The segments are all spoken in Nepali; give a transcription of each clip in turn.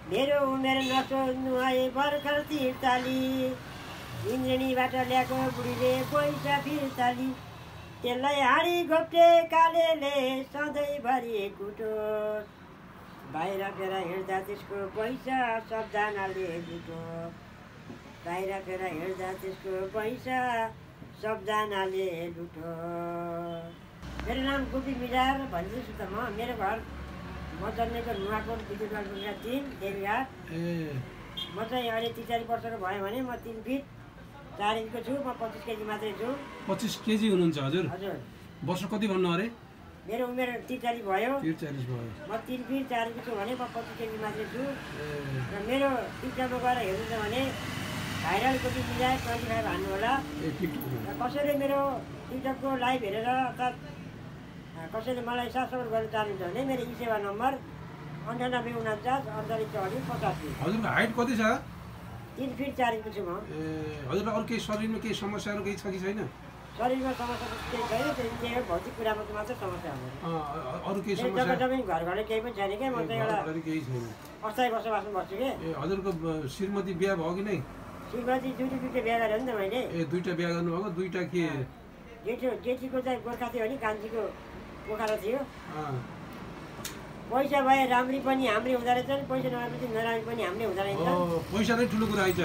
मेरो उमेर नसोध्नु है भर्खर 43 इन्द्रेणीबाट ल्याएको बुढीले पैसा फिर्ताली त्यसलाई हाँडी घोप्टे कालेले सधैँभरि कुटोस् बाहिर फेर हिँड्दा त्यसको पैसा सबजनाले लुटोस् बाहिर फेर हिँड्दा त्यसको पैसा सबजनाले लुटोस् मेरो नाम गोपी मिजार भन्दैछु त म मेरो घर म जन्मेको नुवाकोट विद्युत 3 देवीघाट म चाहिँ अहिले 43 वर्षको भयो भने म 3 फिट 4 इन्चको छु म 25 केजी मात्रै छु 25 केजी हुनुहुन्छ हजुर हजुर वर्ष कति भन्नु अरे मेरो उमेर 43 भयो 43 भयो म 3 फिट 4 इन्चको छु भने म 25 केजी मात्रै छु र मेरो टिकटकमा गएर हेर्नुहुन्छ भने भाइरल गोपी मिजार 25 हान्नु होला कसैले मेरो टिकटकको लाइभ हेरेर अर्थात् कसैले मलाई साथ सपोर्ट गर्न चाहनुहुन्छ भने मेरो ई-सेवा नम्बर 9849484885। हजुरको हाइट कति छ 3 फिट 4 इन्चको छु म हजुरलाई अरू केही शरीरमा केही समस्याहरू केही छ कि छैन शरीरमा समस्या केही छैन त्यही हो भौतिक कुरामा मात्र समस्या हो अरू केही समस्या जग्गा घर घरले केही पनि छैन के म चाहिँ एउटा केही छैन अस्थायी बसोबासमा बस्छु के हजुरको श्रीमती बिहा भयो कि नै श्रीमती दुईटा बिहा गरेँ नि त मैले दुईटा बिहा गर्नुभएको दुईटा के जेठीको चाहिँ गोर्खा थियो भने कान्छीको पोखरा थियो पैसा भए राम्री पनि हाम्रै हुँदो रहेछ पैसा नभएपछि नराम्री पनि हाम्रै हुँदो रहेछ पैसा नै ठुलो कुरा आइज है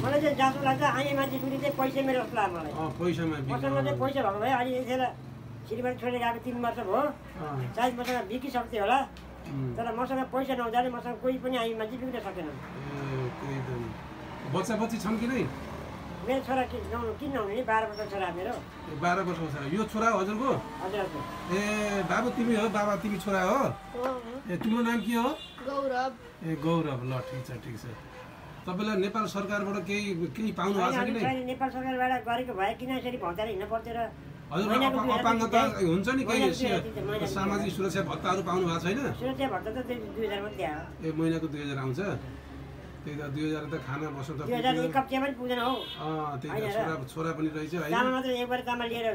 मलाई चाहिँ जाँचो लाग्छ आउने मान्छे बुढी चाहिँ पैसा मेरो जस्तो लाग्छ मलाई पैसामा मसँग चाहिँ पैसा भएको भए अहिले यतिखेर श्रीमती छोडेर गएको 3 वर्ष भयो सायद मसँग बिकिसक्थ्यो होला तर मसँग पैसा नहुँदा मसँग कोही पनि आउने मान्छे बिग्न सकेन बच्चा बच्ची छन् कि नै मेरो छोरा किन नहुने 12 वर्षको छोरा मेरो 12 वर्षको छोरा यो छोरा हो हजुरको हजुर हजुर ए बाबु तिमी हो बाबा तिमी छोरा हो ए तिम्रो नाम के हो गौरव ए गौरव ल ठिक छ तपाईलाई नेपाल सरकारबाट केही पाउनु भएको छ कि नै नेपाल सरकारबाट गरेको भए किन यसरी भौताले हिँड्न पर्थ्यो र हजुर अपाङ्गता हुन्छ नि केही सामाजिक सुरक्षा भत्ताहरू पाउनु भएको छैन सुरक्षा भत्ता त 2000 मात्रै दियो ए महिनाको 2000 आउँछ त्यही त 2000 त खाना बस्न त 2000 एक कप चिया पनि पुग्दैन हौ त्यही त छोरा पनि रहेछ है चामल मात्र एकबार चामल लिएर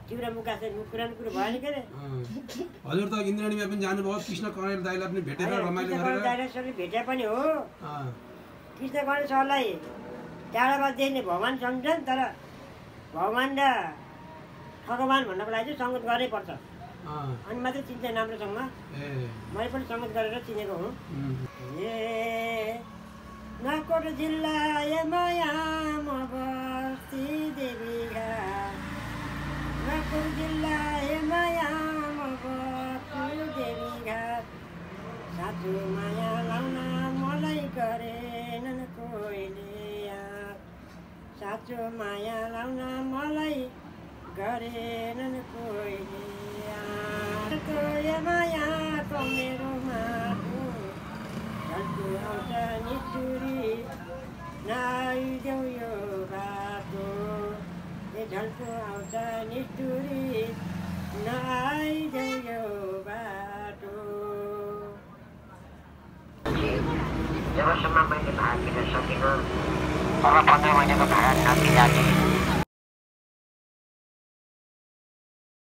चिउरा मुका चाहिँ पुरानो कुरो भएन के रे हजुर त इन्द्रेणीमा पनि जानुभयो कृष्ण कणेल दाइलाई पनि भेटेर रमाइलो गरेर दाइलाई भेटे पनि हो कृष्ण कणेल सरलाई टाढाबाट देख्ने भगवान सम्झन् तर भगवान र भगवान भन्नको लागि चाहिँ सङ्गत गर्नै पर्छ अनि मात्रै चिन्छ राम्रोसँग मैले पनि सङ्गत गरेर चिनेको हुँ नकोट जिल्ला मायाम बस्ती देवीघाट नकोट जिल्ला मायाम बस्ती देवीघाट साँचो माया लाउन मलाई गरेनन् कोहीले साँचो माया लाउन मलाई गरेनन् कोहीले मायाको मेरो माटो झल्को आउँछ निष्ठुरी नआइदेऊ यो बाटो ए झल्को आउँछ निष्ठुरी नआइदेऊ यो बाटो जबसम्म मैले भाग लिन सकिनँ अब 15 महिनाको भाडा नदिँदा